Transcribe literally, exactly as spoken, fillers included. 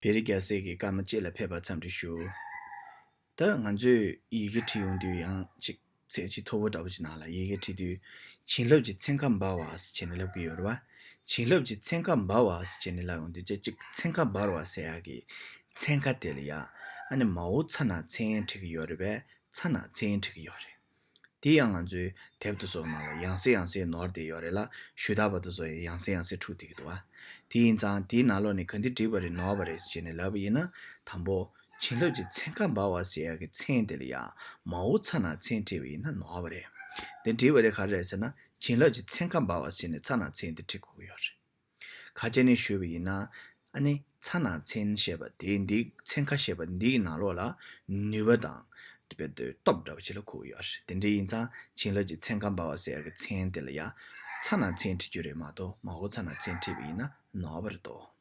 བེ་རི་རྒྱལ་སྲས་ཀྱི་བཀའ་མ་སྤྱི་ལ་ཕེབས་པ་འཚམས་འདྲི་ཞུ། ད་ང་ཚོས་ཡི་གེ་བྲིས་ཡོང་དུས་ཡང་ཅིག་ཚད་ཅིག་མཐོ་པོ་འདྲ་པོ་ཅིག་ནང་ལ་ཡི་གེ་བྲིས་དུས། བྱིན་རླབས་ཀྱི་ཚན་ཁ་འབར་བ་ཟེར་བྱས་ནས་ལབ་ཀྱི་ཡོད་རེད་བ། བྱིན་རླབས་ཀྱི་ཚན་ཁ་འབར་བ་ཟེར་བྱས་ནས་ལབ་ཡོང་དུས་ཅིག་ཅིག་ཚན་ཁ་འབར་བ་ཟེར་ཡག་གི་ཚན་ཁ་དེ་ལ་ཡ། ཨ་ནི་མ་འོག་ཚ་ན་ཚན་བྲིས་ཀྱི་ཡོད་རེད་པས། ཚ་ན་ཚན་བྲིས་ཀྱི་ཡོད་རེད། དེ་ཡང་ང་ཚོའི་དེབ་དེ་ཚོ་ནང་ལ་ཡང་སེ་ཡང་སེ་ནོར་བསྡད་ཡོད་རེད་ལ། ཞུ་དག་པ་དེ་ཚོ་ཡང་ཡང་སེ་ཡང་སེ་འཁྲུག་བསྡད་ཀྱི་འདུག་བ། དེ་ཡིན་ཙང་དེའི་ནང་ལོགས་ནས་ག་འདི་བྲིས་པ་རེད་ནོར་བ་རེད་ཟེར་ནས་ལབ་པ་ཡིན་ན། དང་པོ། བྱིན་རླབས་ཀྱི་ཚན་ཁ་འབར་བ་ཟེར་ཡག་གི་ཚན་དེ་ལ་ཡ། མ་འོག་ཚ་ན་ཚན་བྲིས་པ་ཡིན་ན་ནོར་བ་རེད། དེ་བྲིས་པ་དེ་ག་རེ་རེད་ཟེར་ན། བྱིན་རླབས་ཀྱི་ཚན་ཁ་འབར་བ་ཟེར་ནས་ཚ་ན་ཚན་དེ་བྲིས་དགོས་ཀྱི་ཡོད་རེད། ཁ་ཅིག་ནས་ཞུས་པ་ཡིན་ན། ཨ་ནི་ཚ་ན་ཚན་ཞེས་པ་དེ་འདི་ཚན་ཁ་ཞེས་པ་འདིའི་ནང་ལོགས་ལ་ནུས་པ་དང་། དེ་སྟོབས་འདྲ་པོ་ཅིག་ལ་གོ་གི་ཡོད་རེད། དེ་འདྲ་ཡིན་ཙང་བྱིན་རླབས་ཀྱི་ཚན་ཁ་འབར་བ་ཟེར་ཡག་གི་ཚན་དེ་ལ་ཡ། ཚ་ན་ཚན་བྲིས་རྒྱུ་རེད་མ་གཏོགས་མ་འོག་ཚ་ན་ཚན་བྲིས་པ་ཡིན་ན་ནོར་བ་རེད་དོ།